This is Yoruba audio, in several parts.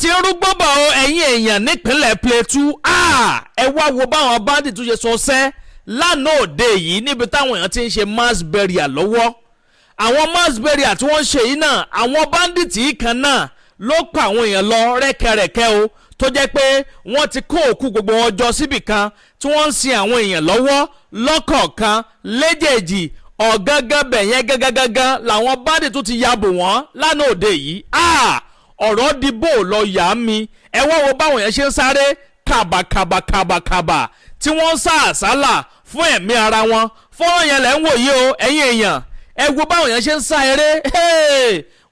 Ti ń rúgbó bọ̀ o, ẹ̀yin èèyàn nípínlẹ̀ Plateau. Ẹ wá wo báwọn bandit tún ṣe sọsẹ́ lánàá òde yìí níbi táwọn èèyàn ti ń ṣe mass burial lọ́wọ́. Àwọn mass burial tí wọ́n ń ṣe yìí náà, àwọn bandit yìí kan náà ló pa àwọn èèyàn lọ rẹ́kẹrẹ́kẹ́ o, tó jẹ́ pé wọ́n ti kó òkú gbogbo wọn jọ síbì kan tí wọ́n ń sin àwọn èèyàn lọ́wọ́ lọ́kọ̀ọ̀kan léjèèjì. Ọ̀gángan bẹ̀ yẹn gángan làwọn bandit tún ti ya bò wọ́n lánàá òde yìí. Ọ̀rọ̀ di bò lọ yà á mi. Ẹ wá wo báwọn yẹn ṣe ń sáré kàbàkàbàkàbàkàbà tí wọ́n ń sá àsálà fún ẹ̀mí ara wọn. Fọ́nrán yẹn lẹ̀ ń wò yìí o, ẹ̀yin èèyàn. Ẹ wo báwọn yẹn ṣe ń sá eré.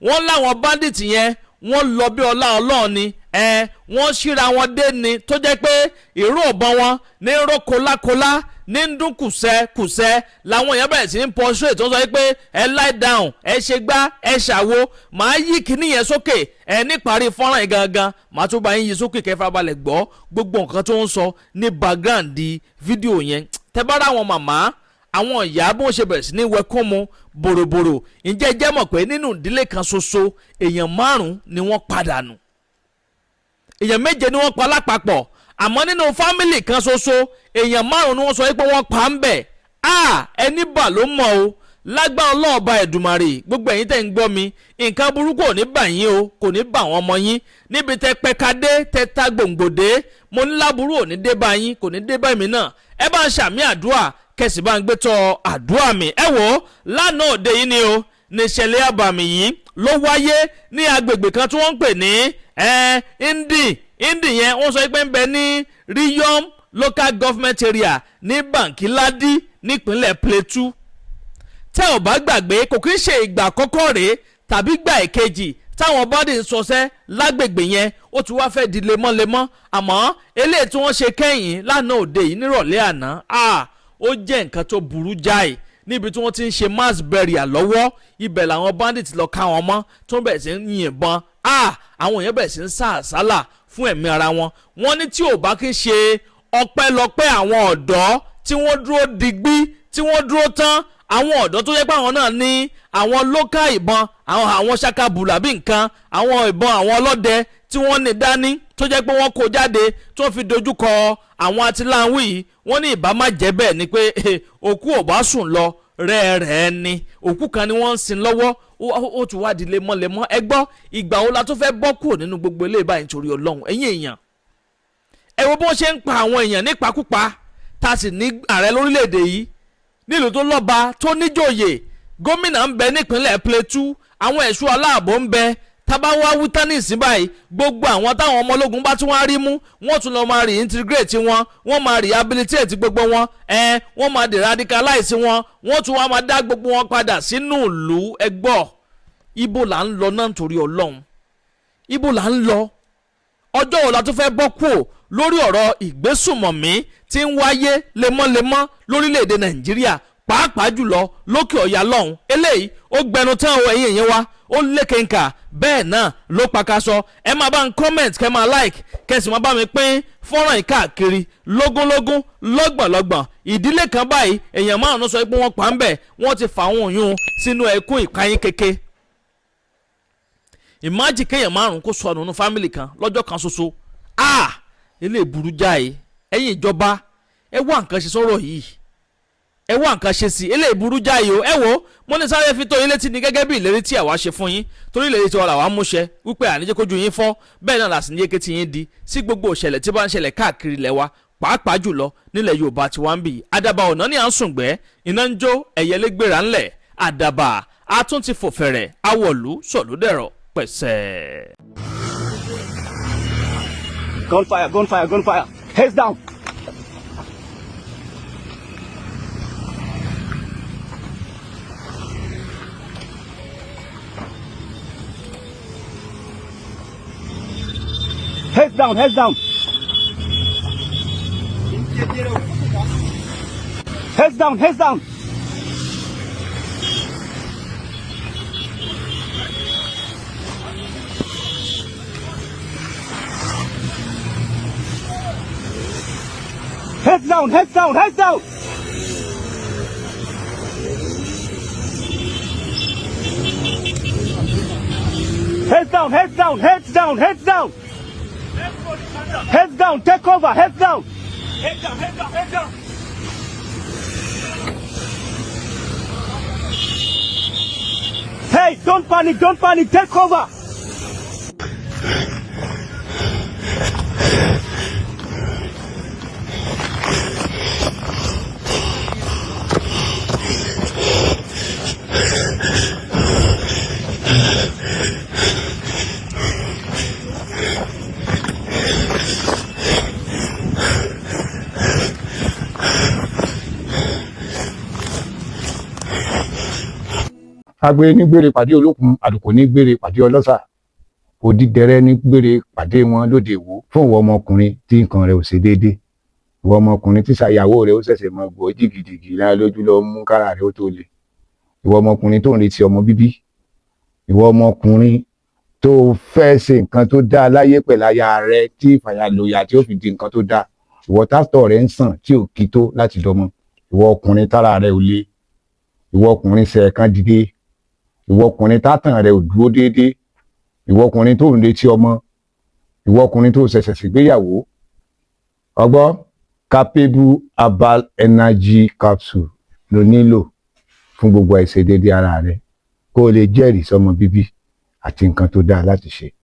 Wọ́n láwọn bandit yẹn, wọ́n lọ bí ọlá Ọlọ́run ni. Ẹ wọ́n ṣíra wọn dé ni, tó jẹ́ pé ìró ọ̀bọ̀n wọn ní ró kólákólá, ní ń dún kùsẹ́ kùsẹ́. Làwọn èèyàn bẹ̀rẹ̀ sí ní prostrate, tó ń sọ pé ẹ lie down, ẹ ṣe gbá, ẹ ṣàwo. Màá yí kíní yẹn sókè ẹ níparí fọ́nrán yẹn gangan, màá tún bá yín yí sókè kẹ́ farabalẹ̀ gbọ́ gbogbo nǹkan tó ń sọ ní background di fídíò yẹn. Tẹ́ bá rà àwọn màmá, àwọn ìyá, bí wọ́n ṣe bẹ̀rẹ̀ sí ní wẹkún mu bòròbòrò. Ǹjẹ́ ẹ jẹ́ mọ̀ pé nínú ìdílé kan ṣoṣo, èèyàn márùn-ún ni wọ́n padànù? Èèyàn méje ni wọ́n pa lápapọ̀, àmọ́ nínú family kan ṣoṣo, èèyàn márùn-ún ni wọ́n sọ pé wọ́n pa ń bẹ̀. A ẹni bà ló mọ̀ o. Lágbára Ọlọ́ọ̀ba Ẹ̀dùmarè, gbogbo ẹ̀yin tẹ́ ń gbọ́ mi, nǹkan burúkú ò ní bà yín o, kò ní bà wọ́n ọmọ yín. Níbi tẹ́ pẹ́ka dé, tẹ́ ta gbòǹgbòdé, mo ní láburú ò ní dé bá yín, kò ní dé bá mi náà. Ẹ bá ń ṣàmì àdúrà, kẹsì bá ń gbé tọ́ àdúrà mi. Ẹ wò ó, lánàá òde yìí ni o níṣẹ̀lẹ̀ àbàmì yìí ló wáyé ní agbègbè kan tí wọ́n ń pè ní Indi. Indi yẹn, wọ́n sọ pé ń bẹ ní Riyom Local Government Area ní Bankiladi nípínlẹ̀ Plateau. Tẹ́ ò bá gbàgbé, kò kí ń ṣe ìgbà àkọ́kọ́ rèé tàbí gbà èkejì táwọn bọ́dì ń sọsẹ́ lágbègbè yẹn. Ó ti wá fẹ́ di lemọ́lemọ́, àmọ́ eléyìí tí wọ́n ṣe kẹ́yìn lánàá òde yìí nírọ̀lẹ́ àná, ó jẹ́ nǹkan tó burú jáì. Níbi tí wọ́n ti ń ṣe mass burial lọ́wọ́, ibẹ̀ làwọn bandits lọ ká wọn mọ́, tó ń bẹ̀rẹ̀ sí ń yìnbọn. Àwọn èèyàn bẹ̀rẹ̀ sí ń sá àsálà fún ẹ̀mí ara wọn. Wọ́n ní tí ò bá kí ń ṣe ọpẹ́lọpẹ́ àwọn ọ̀dọ́ tí wọ́n dúró digbí, tí wọ́n dúró tán, àwọn ọ̀dọ́ tó yẹ pé àwọn náà ní àwọn local ìbọn, àwọn ṣakabùlà bí nǹkan, àwọn ìbọn àwọn ọlọ́dẹ tí wọ́n ní dání, tó jẹ́ pé wọ́n kó jáde tó fi dojúkọ àwọn atiláwí yìí, wọ́n ní ìbá má jẹ́ bẹ́ẹ̀ ni pé òkú ò bá sùn lọ rẹ́ẹ̀rẹ́ ni. Òkú kan ni wọ́n ń sin lọ́wọ́, ó tún wá di lemọ́lemọ́. Ẹ gbọ́, ìgbà wo la tó fẹ́ bọ́ kúrò nínú gbogbo eléyìí báyìí nítorí Ọlọ́run? Ẹ̀yin èèyàn, ẹ wo bí wọ́n ṣe ń pa àwọn èèyàn nípakúpa, tá a sì ní ààrẹ lórílẹ̀‐èdè yìí, nílùú tó lọ́ba, tó níjòyè, gómìnà ń bẹ nípínlẹ̀ Plateau, àwọn ẹ̀ṣọ́ aláàbò ń bẹ. Tábà wá wí tán ní ìsín báyìí, gbogbo àwọn táwọn ọmọ ológun bá tún wá rí mú, wọ́n tún lọ máa reintegrate wọn, wọ́n máa rehabilitate gbogbo wọn, ẹ wọ́n máa deradicalize wọn, wọ́n tún wá máa dá gbogbo wọn padà sínú ìlú. Ẹgbọ́, ibo là ń lọ náà nítorí Ọlọ́run? Ibo là ń lọ? Ọjọ́ wo la tún fẹ́ bọ́ kúò lórí ọ̀rọ̀ ìgbésùmọ̀mí tí ń wáyé lemọ́lemọ́ lórílẹ̀‐èdè Nàìjíríà, pàápàá jùlọ lókè ọ̀yà lọ́hùn? Eléyìí ó gbẹnu tán o, ẹ̀yin èèyàn wa, ó lékenkà, bẹ́ẹ̀ náà ló pakasọ. Ẹ máa bá ń comment, kẹ́ máa like, kẹ́ sì máa bá mi pín fọ́nrán yìí káàkiri lógúnlógún, lọ́gbọ̀nlọ́gbọ̀n. Ìdílé kan báyìí, èèyàn márùn-ún sọ pé wọ́n pa ń bẹ̀. Wọ́n ti fà àwọn òyìn sínú ẹkún ìpayín keke. Imagine kéèyàn márùn kó sọnù nínú family kan lọ́jọ́ kan ṣoṣo. Ah, eléyìí burú jáì. Ẹ̀yin ìjọba, ẹ wá nǹkan ṣe sọ́rọ̀ yìí, ẹ wá nǹkan ṣe sí. Eléyìí burú jáì o. Ẹ wo, mo ní sáré fi tó yín létí ni gẹ́gẹ́ bí ìlérí tí àwa ṣe fún yín, torí ìlérí tí wọ́n là wá múṣẹ wípé àníjẹ́ kójú yín fọ́, bẹ́ẹ̀ náà làsì ní yéké tí yín di sí gbogbo ìṣẹ̀lẹ̀ tí bá ń ṣẹlẹ̀ káàkiri ilẹ̀ wa, pàápàá jùlọ nílẹ̀ Yorùbá tí wọ́n ń bì. Àdàbà ọ̀nà ní à ń sùngbẹ́, iná ń jó, ẹ̀yẹlé gbéra ńlẹ̀, àdàbà a tún ti fò fẹ̀rẹ̀, awọ̀lú sọ̀lúdẹ̀rọ̀ pẹ̀sẹ̀. Gunfire, gunfire, gunfire. Heads down. Heads down, heads down. Heads down, heads down. Heads down, heads down, heads down. Heads down, heads down, heads down, heads down. Heads down, take cover, heads down. Heads down, heads down, heads down. Hey, don't panic, take cover. Agbe ní gbére pàdé olókun, àlùkò ní gbére pàdé ọlọ́sà, òdìdẹrẹ́ ní gbére pàdé wọn lóde Ìwó. Fún ìwọ ọmọkùnrin tí nǹkan rẹ̀ ò ṣe déédé, ìwọ ọmọkùnrin tí ṣàyàwó rẹ̀ ó ṣẹ̀ṣẹ̀ mọ gbọ́ jìgìjìgì lára lójú lọ mú kára rẹ̀ ó tó le, ìwọ ọmọkùnrin tó ń retí ọmọ bíbí, ìwọ ọmọkùnrin tó fẹ́ ṣe nǹkan tó dáa láyé pẹ̀lú aya rẹ̀ tí ìfàyàlòyà tí ó fi di nǹkan tó dáa, ìwọ tásítọ̀ rẹ̀ ń sàn tí ò kí tó láti dọmọ, ìwọ ọkùnrin tára rẹ̀ ò le, ìwọ ọkùnrin ṣẹ̀ẹ̀kan dìde, ìwọ ọkùnrin tátàn rẹ ò dúró déédéé, ìwọ ọkùnrin tó ń retí ọmọ, ìwọ ọkùnrin tó ṣẹ̀ṣẹ̀ ṣègbéyàwó, ọgbọ́ Capable Herbal Energy Capsule ló nílò fún gbogbo àìṣedéédéé ara rẹ kó o lè jẹ́rìí sọmọ bíbí àti nǹkan tó dáa láti ṣe.